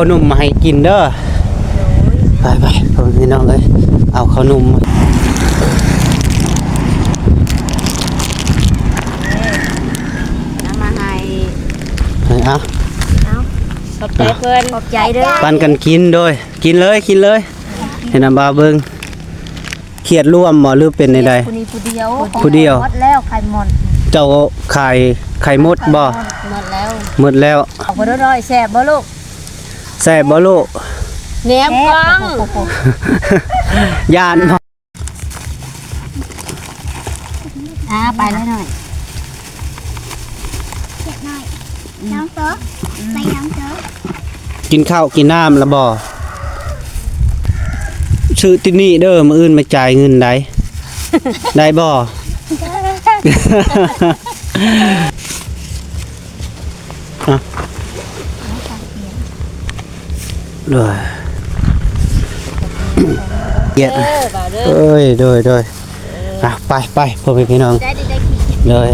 ເອົາໜົມມາໃຫ້ກິນເດີ. ໄປໆ ພໍ່ແມ່ພີ່ນ້ອງເອີຍ ເອົາເຂົ້າໜົມມາ ເອົາມາໃຫ້ ໃຫ້ ເອົາ ເອົາ ຂອບໃຈເພິ່ນ ຂອບໃຈເດີ ປັນກັນກິນໂດຍ ກິນເລີຍ ກິນເລີຍ ໃຫ້ນ້ຳບ່າວເບິ່ງ. ຂຽດລວມບໍ່ ຫຼືເປັນໃດໆ? ຜູ້ນີ້ຜູ້ດຽວ ຜູ້ດຽວ ໝົດແລ້ວ ໄຂ່ໝົດ. ເຈົ້າຂາຍໄຂ່ໝົດບໍ່? ໝົດແລ້ວ ໝົດແລ້ວ. ເອົາບໍ່ໄດ້ ແຊບບໍ່ລູກ? ແຊບບໍ່ລູກ? ແນມກ້ອງ ຢ້ານບໍ່? ອ່າ ໄປແລ້ວໜ້ອຍ. ເຈັບໜ້ອຍ ອືມ ນ້ອງໂຕ ອືມ ໄປນ້ອງໂຕ. ກິນເຂົ້າກິນນ້ຳລະບໍ່? ຊື້ຕິດໜີ້ເດີ ມື້ອື່ນມາຈ່າຍເງິນໄດ້ ໄດ້ບໍ່? ອ່ະ ໂດຍ ເອີ ເອີຍ ໂດຍ ໂດຍ. ອ່ະ ໄປ ໄປ ພໍ່ແມ່ພີ່ນ້ອງ ໄດ້ ໄດ້ ໄດ້ ໂດຍ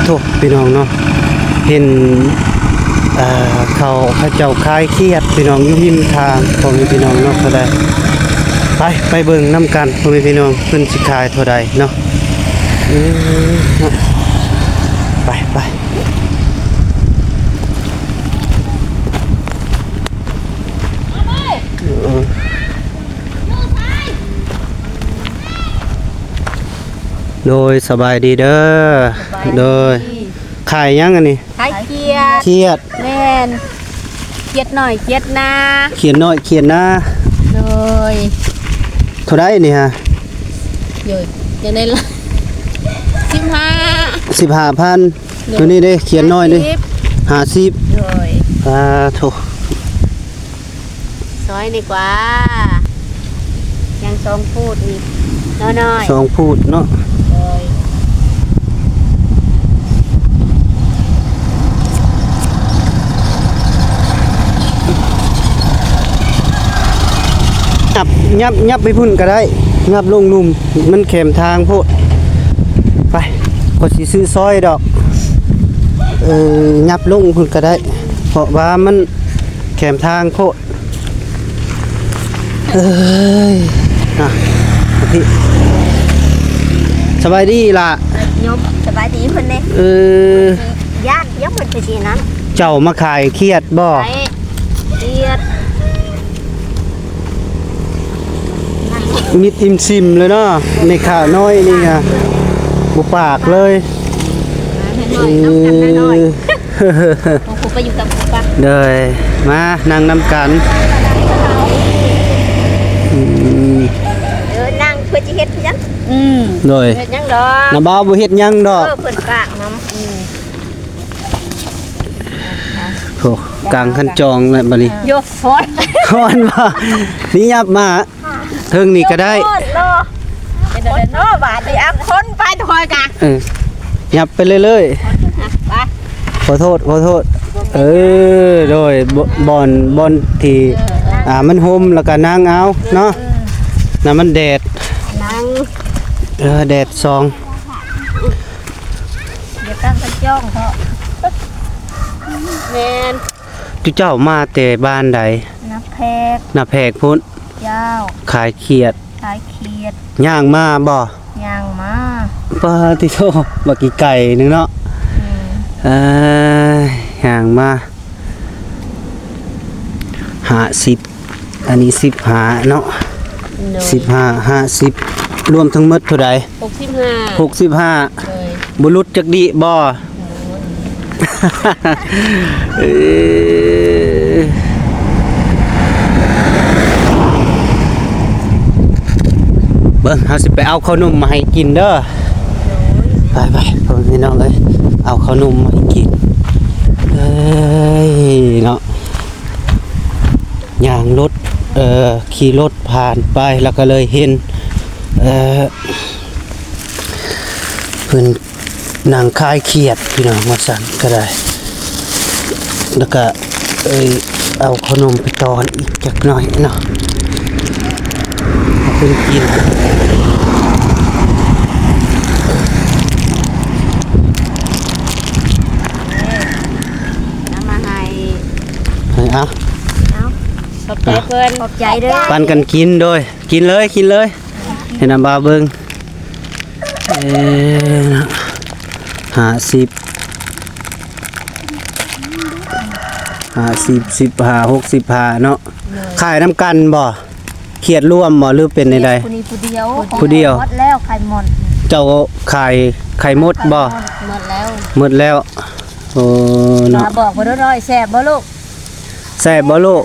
ໂທ້ ພີ່ນ້ອງເນາະ ເຫັນ ອ່າ ເຂົາ ເຂົາເຈົ້າຂາຍຂຽດ ພີ່ນ້ອງ ຢູ່ຮິມທາງ ພໍ່ແມ່ພີ່ນ້ອງເນາະ ເທົ່າໃດ. ໄປ ໄປເບິ່ງນຳກັນ ພໍ່ແມ່ພີ່ນ້ອງ ເພິ່ນຊິຂາຍເທົ່າໃດເນາະ. ເອີ ເນາະ ໄປ ໄປ ເອີ ໂດຍ ສະບາຍດີເດີ ສະບາຍດີ ໂດຍ. ຂາຍຫຍັງອັນນີ້? ຂາຍຂຽດ ຂຽດ ແມ່ນ ຂຽດນ້ອຍຂຽດນາ ຂຽດນ້ອຍຂຽດນາ ໂດຍ. ເທົ່າໃດນີ້ຮະ? ໂດຍ ຈັ່ງໃດລະ ສິບຫ້າ ສິບຫ້າພັນ. ໂດຍ ໂຕນີ້ເດ້ ຂຽດນ້ອຍເດ້ ຫ້າສິບ ຫ້າສິບ ໂດຍ. ອ່າ ໂທ້ ຊອຍນີ້ກວ່າ ຍັງສອງພູດນີ້ ນ້ອຍໆ ສອງພູດເນາະ ໂດຍ. ຫຍັບ ຫຍັບ ຫຍັບໄປພຸ້ນກະໄດ້ ຫຍັບລົງລຸ່ມ ມັນແຄມທາງໂພດ. ໄປ ຂ້ອຍຊິຊື້ຊອຍດອກ ເອີ ຫຍັບລົງພຸ້ນກະໄດ້ ເພາະວ່າມັນແຄມທາງໂພດ. ເອີຍ ອ່ະ ສະບາຍດີລະ ຍົບ ສະບາຍດີເພິ່ນເດ້ ເອີ ຢ້ານ ຢ້ານເພິ່ນໄປຊີ້ນັ້ນ. ເຈົ້າມາຂາຍຂຽດບໍ່? ຂາຍຂຽດ ມິດອີ່ມຊິມເລີຍເນາະ ແມ່ຄ້ານ້ອຍນີ້ນະ ບໍ່ປາກເລີຍ ເອີ. ໂອ້ໂຫ ໄປຢູ່ກັບຜູ້ປະ ໂດຍ ມານັ່ງນຳກັນ ອືມ ເອີ ນັ່ງເພື່ອຊິເຮັດຫຍັງ? ອືມ ໂດຍ ເຮັດຫຍັງດອກ? ນ້າບ່າວບໍ່ເຮັດຫຍັງດອກ ເອີ ເພິ່ນປາກນຳ ອືມ ໂອ້ ກາງຄັນຈອງແລ້ວບັດນີ້ ໂຍ ຮ້ອນ ຮ້ອນບໍ່? ນີ້ຫຍັບມາ ເທິງນີ້ກະໄດ້ ໂອ້ຍ ເນາະ ເປັນແນວໃດເນາະບາດນີ້ ອ່ະ ຄົນໄປ ຂ້ອຍກະ ເອີ ຫຍັບໄປເລື້ອຍໆ ອ່ະ ໄປ ຂໍໂທດ ຂໍໂທດ ເອີ ໂດຍ ບ່ອນ ບ່ອນທີ່ ອ່າ ມັນຮົ່ມ ແລ້ວກະນັ່ງເອົາເນາະ ເອີ ນັ້ນມັນແດດ ນັ່ງ ເອີ ແດດສ່ອງ ດຽວຕັ້ງກະຈ້ອງເທາະ ແມ່ນ. ຈຸເຈົ້າມາແຕ່ບ້ານໃດ? ນາແພກ ນາແພກພຸ້ນ ເຈົ້າ ຂາຍຂຽດ ຂາຍຂຽດ ຍ່າງມາບໍ່? ຍ່າງມາ ປາຕິໂທ ບັກອີ່ໄກ່ໜຶ່ງເນາະ ອືມ ເອີຍ ຍ່າງມາ ຫ້າສິບ ອັນນີ້ສິບຫ້າເນາະ ໂດຍ ສິບຫ້າ ຫ້າສິບ ລວມທັງໝົດເທົ່າໃດ? ຫົກສິບຫ້າ ຫົກສິບຫ້າ ໂດຍ ບໍ່ຫຼຸດຈັກດິບໍ່? ເອີ ເບິ່ງ ເຮົາຊິໄປເອົາເຂົ້າໜົມມາໃຫ້ກິນເດີ ໂດຍ ໄປໆ ພໍ່ແມ່ພີ່ນ້ອງເອີຍ ເອົາເຂົ້າໜົມມາໃຫ້ກິນ ເອີຍ ເນາະ. ຍ່າງລົດ ເອີ ຂີ່ລົດຜ່ານໄປ ແລ້ວກະເລີຍເຫັນ ເອີ ເພິ່ນນັ່ງຂາຍຂຽດ ພີ່ນ້ອງ ວ່າຊັ້ນກະໄດ້ ແລ້ວກະ ເອີ ເອົາເຂົ້າໜົມໄປຕ້ອນອີກຈັກໜ້ອຍເນາະ. ຄົນກິນ ນຳມາໃຫ້ ໃຫ້ ເອົາ ເອົາ ຂອບໃຈເພິ່ນ ຂອບໃຈເດີ ປັນກັນກິນໂດຍ ກິນເລີຍ ກິນເລີຍ ໃຫ້ນ້ຳບ່າວເບິ່ງ ເອີ ຫ້າສິບ ຫ້າສິບ ສິບຫ້າ ຫົກສິບຫ້າເນາະ ໂດຍ ຂາຍນຳກັນບໍ່? ຂຽດລວມບໍ່ ຫຼືເປັນໃດ? ຂຽດຜູ້ນີ້ຜູ້ດຽວ ຜູ້ດຽວ ໝົດແລ້ວ ຂາຍໝົດ ເຈົ້າຂາຍ ຂາຍໝົດບໍ່? ໝົດແລ້ວ ໝົດແລ້ວ ໂອ້ ເນາະ ບອກເພິ່ນເດີ ແຊບບໍ່ລູກ? ແຊບບໍ່ລູກ?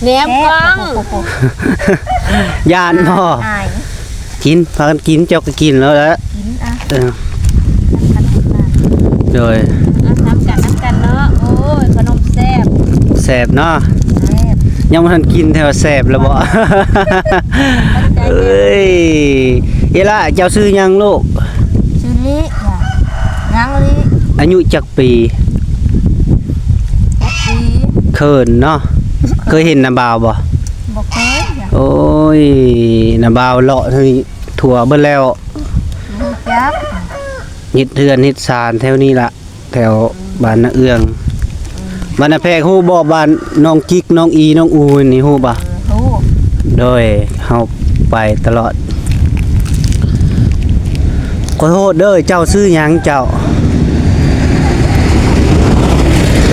ແນມກ້ອງ ຢ້ານບໍ່? ອາຍ ກິນ ພາກັນກິນ ເຈົ້າກໍກິນແລ້ວແຫຼະ ກິນ ອ່ະ ເອີ ໂດຍ ອ່ະ ນຳກັນ ນຳກັນເນາະ ໂອ້ຍ ຂະໜົມແຊບ ແຊບເນາະ ແຊບ ຍັງບໍ່ທັນກິນແທ້ວ່າແຊບແລ້ວບໍ່? ຂອບໃຈ ເອີຍ ເອລະ ເຈົ້າຊື່ຫຍັງລູກ? ຊື່ລິ ນາງລິ ອາຍຸຈັກປີ? ຈັກປີ? ເຂີນເນາະ ເຄີຍເຫັນນ້າບ່າວບໍ່? ບໍ່ເຄີຍ ໂອ້ຍ ນ້າບ່າວເລາະເທື່ອນີ້ ທົ່ວເບິດແລ້ວ ບໍ່ຮູ້ຈັກ ເຮັດເຮືອນເຮັດຊານແຖວນີ້ລະ ແຖວ ອືມ ບ້ານນາເອື້ອງ ອືມ ບ້ານນາແພກ ຮູ້ບໍ່? ບ້ານນ້ອງຈິກ ນ້ອງອີ ນ້ອງອູນີ້ ຮູ້ບໍ່? ເອີ ຮູ້ ໂດຍ ເຮົາໄປຕະຫຼອດ ຂໍໂທດເດີ ເຈົ້າຊື່ຫຍັງເຈົ້າ?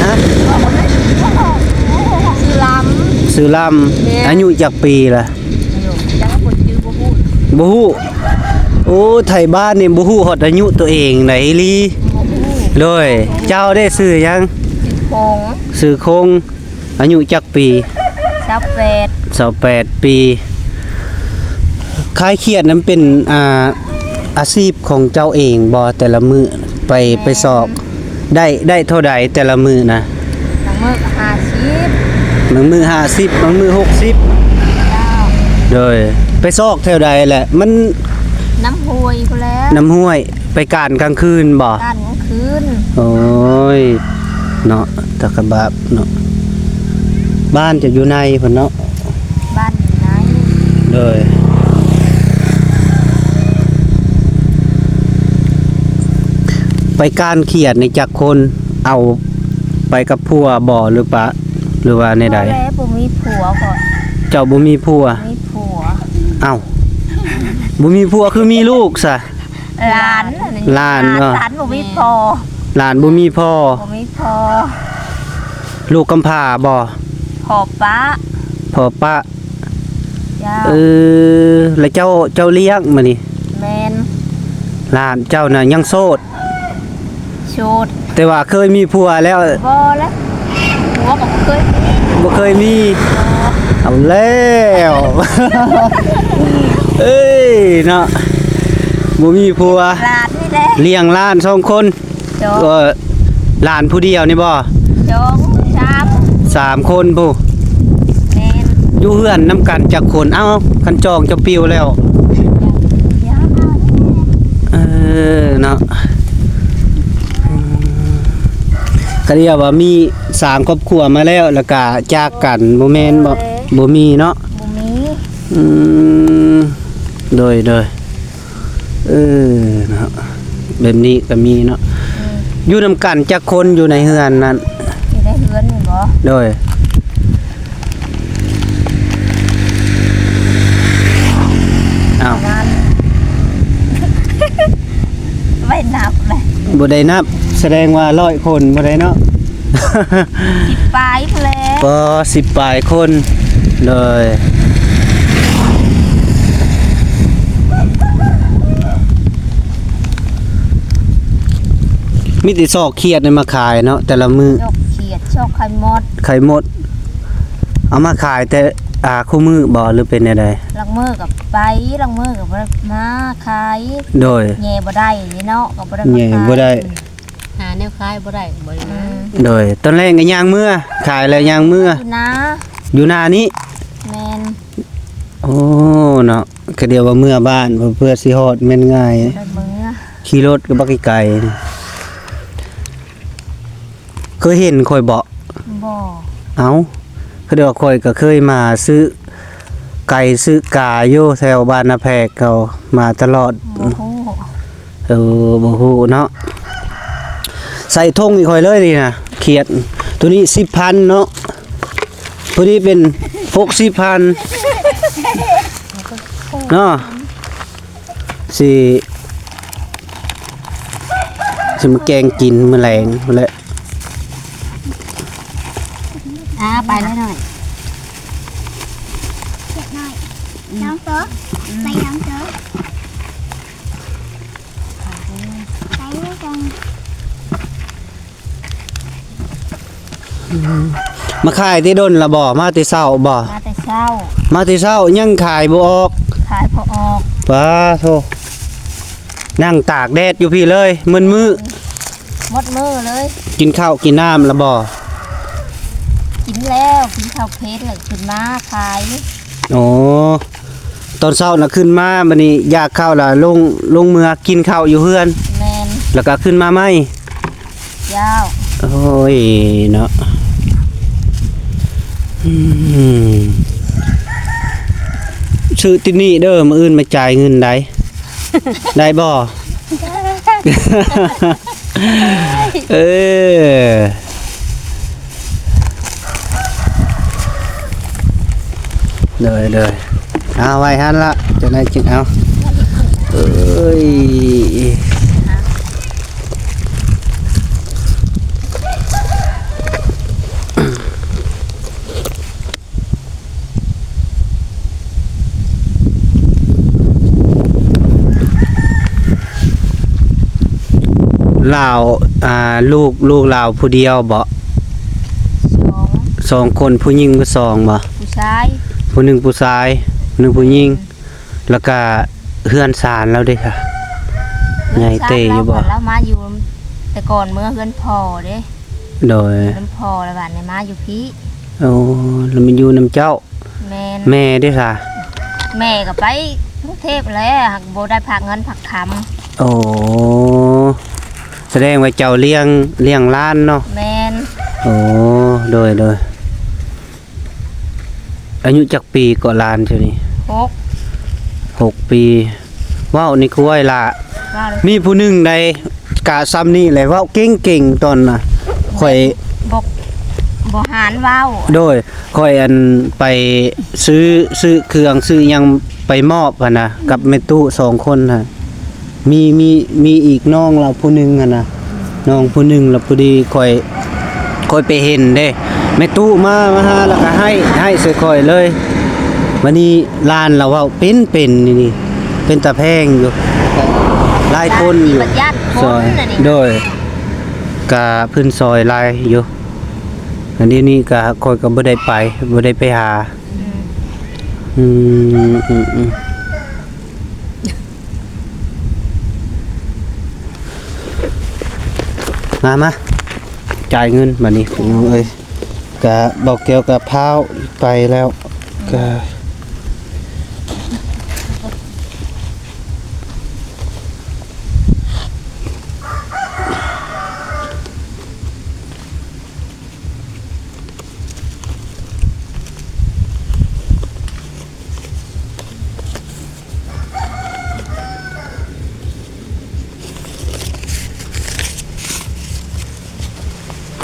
ຮະ? ຊື່ລຳ ຊື່ລຳ ແມ່ນ ອາຍຸຈັກປີລະ? ຈັກ ບໍ່ຈື່ ບໍ່ຮູ້ ບໍ່ຮູ້ ໂອ້ ໄທບ້ານນີ້ບໍ່ຮູ້ຮອດອາຍຸຕົວເອງໃດອີ່ຫຼີ ບໍ່ຮູ້ ໂດຍ ເຈົ້າເດ້ຊື່ຫຍັງ? ຊື່ຄົງ ຊື່ຄົງ ອາຍຸຈັກປີ? ຊາວແປດ ຊາວແປດປີ ຂາຍຂຽດນັ້ນເປັນ ອ່າ ອາຊີບຂອງເຈົ້າເອງບໍ່ ແຕ່ລະມື້ໄປ ແມ່ນ ໄປຊອກ ໄດ້ ໄດ້ເທົ່າໃດແຕ່ລະມື້ນະ? ບາງມື້ກໍຫ້າສິບ ບາງມື້ຫ້າສິບ ບາງມື້ຫົກສິບ ເຈົ້າ ໂດຍ ໄປຊອກແຖວໃດແຫຼະ? ມັນ ນ້ຳຫ້ວຍພຸ້ນແຫຼະ ນ້ຳຫ້ວຍ ໄປການກາງຄືນບໍ່? ການກາງຄືນ ໂອ້ຍ ເນາະ ຕາກະບາບເນາະ ບ້ານຈະຢູ່ໃນພຸ້ນເນາະ ບ້ານໃນ ໂດຍ ໄປການຂຽດນີ້ຈັກຄົນ ເອົາໄປກັບຜົວບໍ່ ຫຼືປະ ຫຼືວ່າແນວໃດ? ບໍ່ແລ້ວ ບໍ່ມີຜົວກໍ ເຈົ້າບໍ່ມີຜົວ? ມີຜົວ ເອົ້າ ບໍ່ມີຜົວຄືມີລູກຊະ? ຫຼານ ຫຼານ ເອີ ຫຼານບໍ່ມີພໍ່ ຫຼານບໍ່ມີພໍ່ ບໍ່ມີພໍ່ ລູກກຳພ້າບໍ່? ພໍ່ປະ ພໍ່ປະ ເຈົ້າ ເອີ ແລ້ວເຈົ້າ ເຈົ້າລ້ຽງມານີ້? ແມ່ນ ຫຼານເຈົ້ານະຍັງໂສດ? ໂສດ ແຕ່ວ່າເຄີຍມີຜົວແລ້ວ? ບໍ່ແລ້ວ ຜົວກໍບໍ່ເຄີຍມີ ບໍ່ເຄີຍມີ ບໍ່ ເອົາແລ້ວ ເອີຍເນາະ ບໍ່ມີຜົວ ຫຼານນີ້ແຫຼະ ລ້ຽງຫຼານສອງຄົນ ເຈົ້າ ເອີ ຫຼານຜູ້ດຽວນີ້ບໍ່? ສອງ ສາມ ສາມຄົນພຸ້ນ ແມ່ນ ຢູ່ເຮືອນນຳກັນຈັກຄົນ? ເອົ້າ ຄັນຈອງຈະປິວແລ້ວ ເອີ ເນາະ ອືມ ກໍດຽວວ່າມີ ສ້າງຄອບຄົວມາແລ້ວ ແລ້ວກະຈາກກັນ ບໍ່ແມ່ນບໍ່? ໂດຍ ບໍ່ມີເນາະ ບໍ່ມີ ອືມ ໂດຍ ໂດຍ ເອີ ເນາະ ແບບນີ້ກໍມີເນາະ ອືມ ຢູ່ນຳກັນຈັກຄົນຢູ່ໃນເຮືອນນັ້ນ? ຢູ່ໃນເຮືອນນີ້ບໍ? ໂດຍ ອ້າວ ປະມານ ໄວ້ນັບເລີຍ ບໍ່ໄດ້ນັບ ສະແດງວ່າຮ້ອຍຄົນບໍ່ໄດ້ເນາະ ສິບປາຍພຸ້ນແຫຼະ ກໍສິບປາຍຄົນ ໂດຍ ມີແຕ່ຊອກຂຽດນີ້ມາຂາຍເນາະ ແຕ່ລະມື້ ຊອກຂຽດ ຊອກໄຂ່ມົດ ໄຂ່ມົດ ເອົາມາຂາຍແຕ່ ອ່າ ຄູ່ມື້ບໍ່ ຫຼືເປັນແນວໃດ? ລາງມື້ກໍໄປ ລາງມື້ກໍບໍ່ໄດ້ມາຂາຍ ໂດຍ ແຍ່ບໍ່ໄດ້ເນາະ ກໍບໍ່ໄດ້ມາຂາຍ ແຍ່ບໍ່ໄດ້ ຫາແນວຂາຍບໍ່ໄດ້ ບໍ່ໄດ້ມາ ອືມ ໂດຍ ຕອນແລງກໍຍ່າງເມືອ ຂາຍແລ້ວຍ່າງເມືອ ຢູ່ນາ ຢູ່ນານີ້ ແມ່ນ ໂອ້ ເນາະ ກໍດຽວວ່າເມືອບ້ານ ເພື່ອ ເພື່ອຊິຮອດແມ່ນງ່າຍ ໄປເມືອ ຂີ່ລົດກໍບໍ່ໄກໆ ເຄີຍເຫັນຂ້ອຍບໍ່? ບໍ່ ເອົ້າ ຄືວ່າຂ້ອຍກໍເຄີຍມາຊື້ ໄກ່ຊື້ກາຢູ່ແຖວບ້ານນາແພກ ເຂົາມາຕະຫຼອດ. ບໍ່ຮູ້. ເອີ ບໍ່ຮູ້ເນາະ. ໃສ່ຖົງໃຫ້ຂ້ອຍເລີຍນີ້ນະ ຂຽດ. ໂຕນີ້ສິບພັນເນາະ, ໂຕນີ້ເປັນຫົກສິບພັນເນາະ. ຊິ ຊິມາແກງກິນມື້ແລງພຸ້ນແຫຼະ. ອ່າ ໄປແລ້ວໜ້ອຍ. ເຈັບໜ້ອຍ. ອືມ ນ້ອງໂຕ ອືມ ໄປນ້ອງໂຕ ໄປນຳກັນ. ມາຂາຍແຕ່ດົນລະບໍ່? ມາແຕ່ເຊົ້າບໍ່? ມາແຕ່ເຊົ້າ. ມາແຕ່ເຊົ້າ ຍັງຂາຍບໍ່ອອກ? ຂາຍບໍ່ອອກ. ປາໂທ ນັ່ງຕາກແດດຢູ່ພີ້ເລີຍ ໝົດມື້ ໝົດມື້ເລີຍ. ກິນເຂົ້າກິນນ້ຳລະບໍ່? ກິນແລ້ວ ກິນເຂົ້າເພນແລ້ວຂຶ້ນມາຂາຍ. ໂອ້ ຕອນເຊົ້ານະຂຶ້ນມາ ບັດນີ້ຢາກເຂົ້າລະລົງ ລົງເມືອກິນເຂົ້າຢູ່ເຮືອນ. ແມ່ນ. ແລ້ວກະຂຶ້ນມາໃໝ່. ເຈົ້າ. ໂອ້ຍເນາະ. ອືມ ຊື້ຕິດໜີ້ເດີ ມື້ອື່ນມາຈ່າຍເງິນໄດ້ ໄດ້ບໍ່? ເອີ ໂດຍ ໂດຍ. ເອົາໄວ້ຫັ້ນລະ ຈັ່ງໃດຈຶ່ງເອົາ. ເອີຍ ລາວ ອ່າ ລູກ ລູກລາວຜູ້ດຽວບໍ? ສອງ ສອງຄົນ ຜູ້ຍິງບໍ່ສອງບໍ? ຜູ້ຊາຍ ຜູ້ໜຶ່ງຜູ້ຊາຍ ຜູ້ໜຶ່ງຜູ້ຍິງ. ແລ້ວກະເຮືອນຊານລາວເດ ໃຫຍ່ເຕີບຢູ່ບໍ? ເຮືອນຊານລາວ ລາວມາຢູ່ແຕ່ກ່ອນເມືອເຮືອນພໍ່ເດ້. ໂດຍ ເຮືອນພໍ່ ແລ້ວບາດນີ້ມາຢູ່ພີ້. ໂອ້ ແລ້ວມາຢູ່ນຳເຈົ້າ. ແມ່ນ. ແມ່ເດຊະ? ແມ່ກໍໄປກຸງເທບແຫຼະ ຫາກບໍ່ໄດ້ພາກເງິນພາກຄຳ. ໂອ້ ສະແດງວ່າເຈົ້າລ້ຽງ ລ້ຽງຫຼານເນາະ? ແມ່ນ. ໂອ້ ໂດຍ ໂດຍ. ອາຍຸຈັກປີເກາະຫຼານເຈົ້ານີ້? ຫົກ ຫົກປີ. ເວົ້ານີ້ຄືໄວຫຼ້າ. ເວົ້າ ມີຜູ້ໜຶ່ງໃດກະຊ່ຳນີ້ແຫຼະ ເວົ້າເກັ່ງໆ ຕອນນະ ຂ້ອຍ ບໍ່ ບໍ່ຫານເວົ້າ. ໂດຍ ຂ້ອຍ ອັນ ໄປຊື້ ຊື້ເຄື່ອງ ຊື້ຫຍັງໄປມອບຫັ້ນນະ ກັບແມ່ຕູ້ສອງຄົນຫັ້ນ. ມີ ມີ ມີອີກນ້ອງລາວຜູ້ໜຶ່ງຫັ້ນນະ ນ້ອງຜູ້ໜຶ່ງລະ ພໍດີຂ້ອຍ ຂ້ອຍໄປເຫັນເດ້ ແມ່ຕູ້ມາ ມາຫາ ລະກະໄຫ້ ໄຫ້ໃສ່ຂ້ອຍເລີຍ. ບາດນີ້ຫຼານລາວເວົ້າເປັນ ເປັນນີ້ ເປັນຕາແພງຢູ່ ຫຼາຍຄົນຢູ່ ຊອຍ ໂດຍ ກະເພິ່ນຊອຍຫຼາຍຢູ່. ອັນນີ້ ນີ້ກະຂ້ອຍກະບໍ່ໄດ້ໄປ ບໍ່ໄດ້ໄປຫາ. ອືມ ອືມ ອືມ ອືມ. ມາ ມາ ຈ່າຍເງິນບາດນີ້ພີ່ນ້ອງເອີຍ. ກະເບົາແກ້ວກະພ້າວໄປແລ້ວ ກະ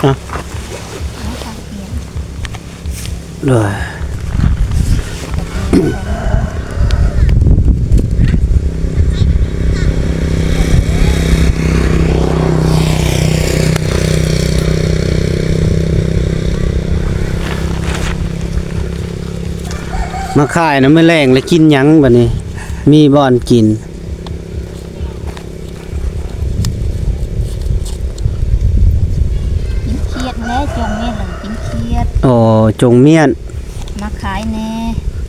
ອ່ະ ໂດຍ ມາຂາຍນະ ມື້ແລງແລ້ວກິນຫຍັງບາດນີ້? ມີບ່ອນກິນ? ກິນຂຽດແຫຼະ ຈົ່ງມ້ຽນແລ້ວກິນຂຽດ. ໂອ້ ຈົ່ງມ້ຽນ ມາຂາຍແດ່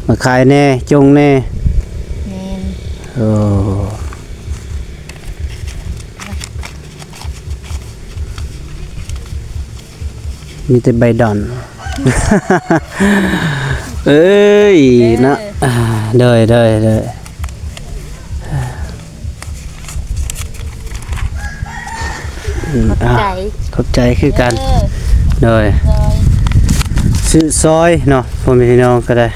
ມາຂາຍແດ່ ຈົ່ງແດ່. ແມ່ນ. ໂອ້ ມີແຕ່ໃບດອນ ເອີຍ ເອີ ເນາະ. ອ່າ ໂດຍ ໂດຍ ໂດຍ. ອືມ ຂອບໃຈ ອ່າ ຂອບໃຈຄືກັນ. ເອີ ໂດຍ ໂດຍ ຊື້ຊອຍເນາະ ພໍ່ແມ່ພີ່ນ້ອງກໍໄດ້.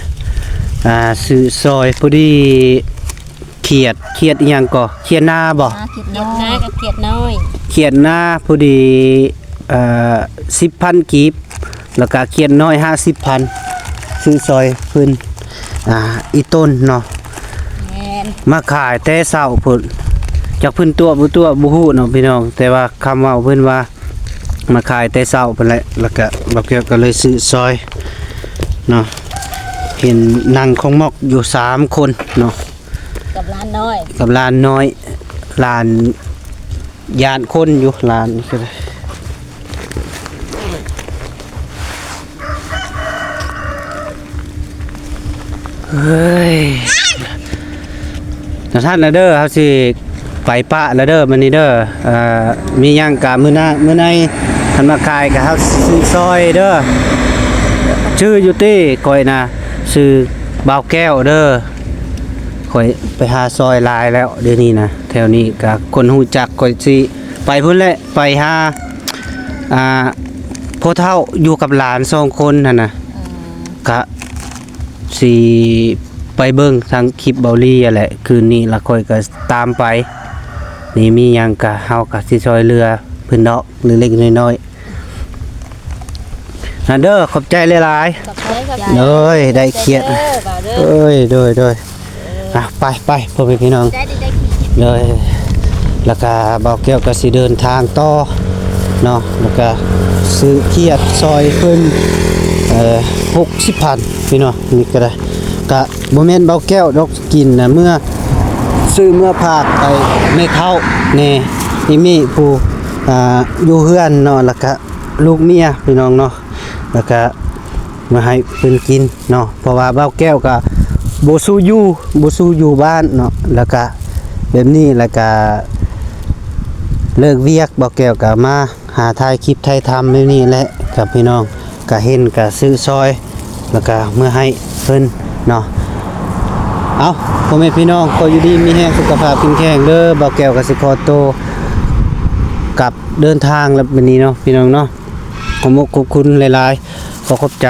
ອ່າ ຊື້ຊອຍ ພໍດີຂຽດ ຂຽດອີ່ຫຍັງກໍ ຂຽດນາບໍ່? ຂຽດນາກັບຂຽດນ້ອຍ ຂຽດນາພໍດີ ເອີ ສິບພັນກີບ ແລ້ວກະຂຽດນ້ອຍຫ້າສິບພັນ ຊື້ຊອຍເພິ່ນ ອ່າ ອີ່ຕົ້ນເນາະ ແມ່ນ ມາຂາຍແຕ່ເຊົ້າພຸ້ນ ຈັກເພິ່ນຕົວະບໍ່ຕົວະບໍ່ຮູ້ເນາະພີ່ນ້ອງ ແຕ່ວ່າຄຳເວົ້າເພິ່ນວ່າ ມາຂາຍແຕ່ເຊົ້າພຸ້ນແຫຼະ ແລ້ວກະບ່າວແກ້ວກໍເລີຍຊື້ຊອຍເນາະ ເຫັນນັ່ງຄົງມອກຢູ່ສາມຄົນເນາະ ກັບຫຼານນ້ອຍ ກັບຫຼານນ້ອຍ ຫຼານຢ້ານຄົນຢູ່ ຫຼານກໍໄດ້ ເອີຍ ຈັ່ງຊັ້ນລະເດີ ເຮົາຊິໄປປະລະເດີ ມື້ນີ້ເດີ ເອີ ມີຫຍັງກະມື້ໜ້າ ມື້ໃນຄັນມາຂາຍກະເຮົາຊື້ຊອຍເດີ ຊື່ຢູ່ຕິ ຂ້ອຍນະຊື່ບ່າວແກ້ວເດີ ຂ້ອຍໄປຫາຊອຍຫຼາຍແລ້ວ ດຽວນີ້ນະ ແຖວນີ້ກະຄົນຮູ້ຈັກ ຂ້ອຍຊິໄປພຸ້ນແຫຼະ ໄປຫາ ອ່າ ພໍ່ເຖົ້າຢູ່ກັບຫຼານສອງຄົນຫັ້ນນະ ກະຊິໄປເບິ່ງທາງຄລິບເບົາລີຫັ້ນແຫຼະ ຄືນນີ້ລະຂ້ອຍກະຕາມໄປ ນີ້ມີຫຍັງກະເຮົາກະຊິຊ່ອຍເຫຼືອເພິ່ນດອກເລັກໆນ້ອຍໆ ນັ້ນເດີ ຂອບໃຈຫຼາຍໆ ຂອບໃຈ ຂອບໃຈ ໂດຍ ໄດ້ຂຽດ ເດີ ບ່າວເດີ ໂດຍ ໂດຍ ໂດຍ ອ່ະ ໄປ ໄປ ພໍ່ແມ່ພີ່ນ້ອງ ໄດ້ ໄດ້ ໄດ້ຂຽດ ໂດຍ ແລ້ວກະບ່າວແກ້ວກະຊິເດີນທາງຕໍ່ເນາະ ແລ້ວກະຊື້ຂຽດຊອຍເພິ່ນ ເອີ ຫົກສິບພັນ ພີ່ນ້ອງ ນີ້ກະໄດ້ ກະບໍ່ແມ່ນບ່າວແກ້ວດອກ ກິນນະ ເມືອ ຊື້ເມືອຝາກໄປແມ່ເຖົ້າແດ່ ອີ່ມີ້ຜູ້ ອ່າ ຢູ່ເຮືອນເນາະ ແລ້ວກະລູກເມຍ ພີ່ນ້ອງເນາະ ແລ້ວກະມາໃຫ້ເພິ່ນກິນເນາະ ເພາະວ່າບ່າວແກ້ວກະບໍ່ສູ້ຢູ່ ບໍ່ສູ້ຢູ່ບ້ານເນາະ ແລ້ວກະແບບນີ້ ແລ້ວກະເລີກວຽກ ບ່າວແກ້ວກະມາ ຫາຖ່າຍຄລິບຖ່າຍທຳແບບນີ້ແຫຼະກັບພີ່ນ້ອງ ກະເຫັນກະຊື້ຊອຍ ແລ້ວກະເມືອໃຫ້ເພິ່ນເນາະ ເອົ້າ ພໍ່ແມ່ພີ່ນ້ອງ ຂໍຢູ່ດີມີແຮງ ສຸຂະພາບເຂັ້ມແຂງເດີ ບ່າວແກ້ວກະຊິຂໍໂຕກັບເດີນທາງແລ້ວບັດນີ້ເນາະ ພີ່ນ້ອງເນາະ ຂອບອົກຂອບຄຸນຫຼາຍໆ ຂໍຂອບໃຈ.